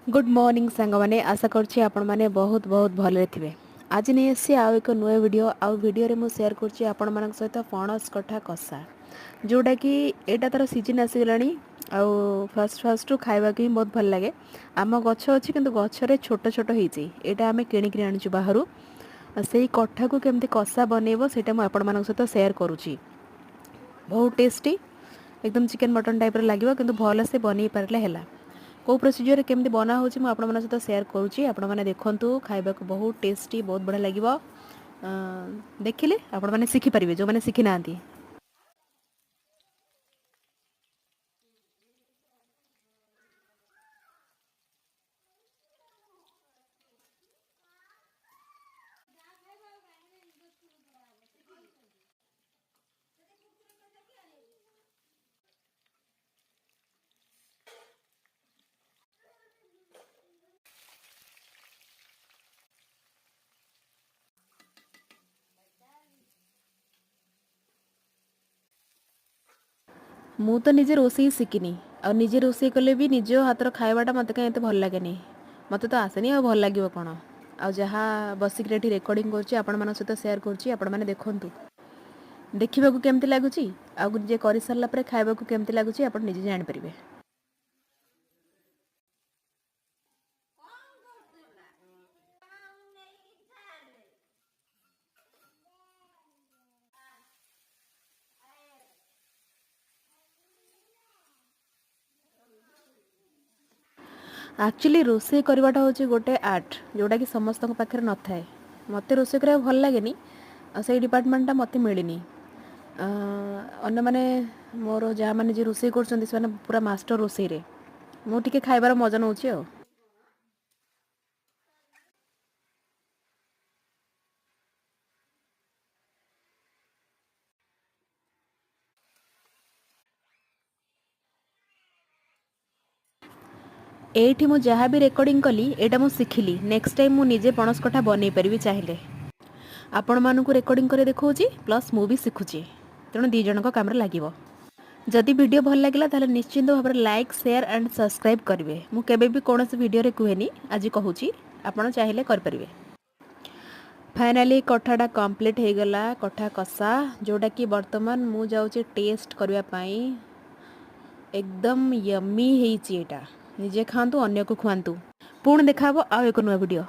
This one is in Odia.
ଗୁଡ୍ ମର୍ଣ୍ଣିଂ ସାଙ୍ଗମାନେ, ଆଶା କରୁଛି ଆପଣମାନେ ବହୁତ ବହୁତ ଭଲରେ ଥିବେ। ଆଜି ନେଇ ଆସିଛି ଆଉ ଏକ ନୂଆ ଭିଡ଼ିଓ। ଆଉ ଭିଡ଼ିଓରେ ମୁଁ ସେୟାର କରୁଛି ଆପଣମାନଙ୍କ ସହିତ ପଣସ କଠା କଷା, ଯେଉଁଟାକି ଏଇଟା ତା'ର ସିଜିନ୍ ଆସିଗଲାଣି। ଆଉ ଫାଷ୍ଟ ଫାଷ୍ଟରୁ ଖାଇବାକୁ ହିଁ ବହୁତ ଭଲ ଲାଗେ। ଆମ ଗଛ ଅଛି, କିନ୍ତୁ ଗଛରେ ଛୋଟ ଛୋଟ ହେଇଛି। ଏଇଟା ଆମେ କିଣିକିରି ଆଣିଛୁ ବାହାରୁ। ସେଇ କଠାକୁ କେମିତି କଷା ବନେଇବ, ସେଇଟା ମୁଁ ଆପଣମାନଙ୍କ ସହିତ ସେୟାର କରୁଛି। ବହୁତ ଟେଷ୍ଟି, ଏକଦମ ଚିକେନ୍ ମଟନ୍ ଟାଇପ୍ର ଲାଗିବ, କିନ୍ତୁ ଭଲସେ ବନେଇ ପାରିଲେ ହେଲା। କେଉଁ ପ୍ରୋସିଜିଓରରେ କେମିତି ବନା ହେଉଛି, ମୁଁ ଆପଣମାନଙ୍କ ସହିତ ସେୟାର କରୁଛି। ଆପଣମାନେ ଦେଖନ୍ତୁ, ଖାଇବାକୁ ବହୁତ ଟେଷ୍ଟି, ବହୁତ ବଢ଼ିଆ ଲାଗିବ। ଦେଖିଲେ ଆପଣମାନେ ଶିଖିପାରିବେ, ଯେଉଁମାନେ ଶିଖିନାହାନ୍ତି। ମୁଁ ତ ନିଜେ ରୋଷେଇ ଶିଖିନି, ଆଉ ନିଜେ ରୋଷେଇ କଲେ ବି ନିଜ ହାତର ଖାଇବାଟା ମୋତେ କାହିଁ ଏତେ ଭଲ ଲାଗେନି। ମୋତେ ତ ଆସେନି, ଆଉ ଭଲ ଲାଗିବ କ'ଣ? ଆଉ ଯାହା ବସିକିରି ଏଠି ରେକର୍ଡ଼ିଂ କରୁଛି, ଆପଣମାନଙ୍କ ସହିତ ସେୟାର କରୁଛି, ଆପଣମାନେ ଦେଖନ୍ତୁ ଦେଖିବାକୁ କେମିତି ଲାଗୁଛି, ଆଉ ନିଜେ କରିସାରିଲା ପରେ ଖାଇବାକୁ କେମିତି ଲାଗୁଛି, ଆପଣ ନିଜେ ଜାଣିପାରିବେ। ଆକ୍ଚୁଆଲି ରୋଷେଇ କରିବାଟା ହେଉଛି ଗୋଟେ ଆର୍ଟ, ଯେଉଁଟାକି ସମସ୍ତଙ୍କ ପାଖରେ ନଥାଏ। ମୋତେ ରୋଷେଇ କରିବାକୁ ଭଲ ଲାଗେନି, ଆଉ ସେଇ ଡିପାର୍ଟମେଣ୍ଟଟା ମୋତେ ମିଳିନି। ଅନ୍ୟମାନେ, ମୋର ଯାହାମାନେ ଯିଏ ରୋଷେଇ କରୁଛନ୍ତି, ସେମାନେ ପୁରା ମାଷ୍ଟର ରୋଷେଇରେ। ମୁଁ ଟିକେ ଖାଇବାର ମଜା ନେଉଛି। ଆଉ ଏଇଠି ମୁଁ ଯାହା ବି ରେକର୍ଡ଼ିଂ କଲି, ଏଇଟା ମୁଁ ଶିଖିଲି। ନେକ୍ସଟ ଟାଇମ୍ ମୁଁ ନିଜେ ପଣସ କଠା ବନେଇ ପାରିବି ଚାହିଁଲେ। ଆପଣମାନଙ୍କୁ ରେକର୍ଡ଼ିଂ କରି ଦେଖାଉଛି, ପ୍ଲସ୍ ମୁଁ ବି ଶିଖୁଛି, ତେଣୁ ଦୁଇ ଜଣଙ୍କ କାମରେ ଲାଗିବ। ଯଦି ଭିଡ଼ିଓ ଭଲ ଲାଗିଲା, ତାହେଲେ ନିଶ୍ଚିନ୍ତ ଭାବରେ ଲାଇକ୍, ସେୟାର ଆଣ୍ଡ ସବସ୍କ୍ରାଇବ୍ କରିବେ। ମୁଁ କେବେ ବି କୌଣସି ଭିଡ଼ିଓରେ କୁହେନି, ଆଜି କହୁଛି, ଆପଣ ଚାହିଁଲେ କରିପାରିବେ। ଫାଇନାଲି କଠାଟା କମ୍ପ୍ଲିଟ୍ ହେଇଗଲା, କଠା କଷା, ଯେଉଁଟାକି ବର୍ତ୍ତମାନ ମୁଁ ଯାଉଛି ଟେଷ୍ଟ କରିବା ପାଇଁ। ଏକଦମ ୟମି ହେଇଛି ଏଇଟା। ନିଜେ ଖାଆନ୍ତୁ, ଅନ୍ୟକୁ ଖୁଆନ୍ତୁ। ପୁଣି ଦେଖାହେବ ଆଉ ଏକ ନୂଆ ଭିଡ଼ିଓ।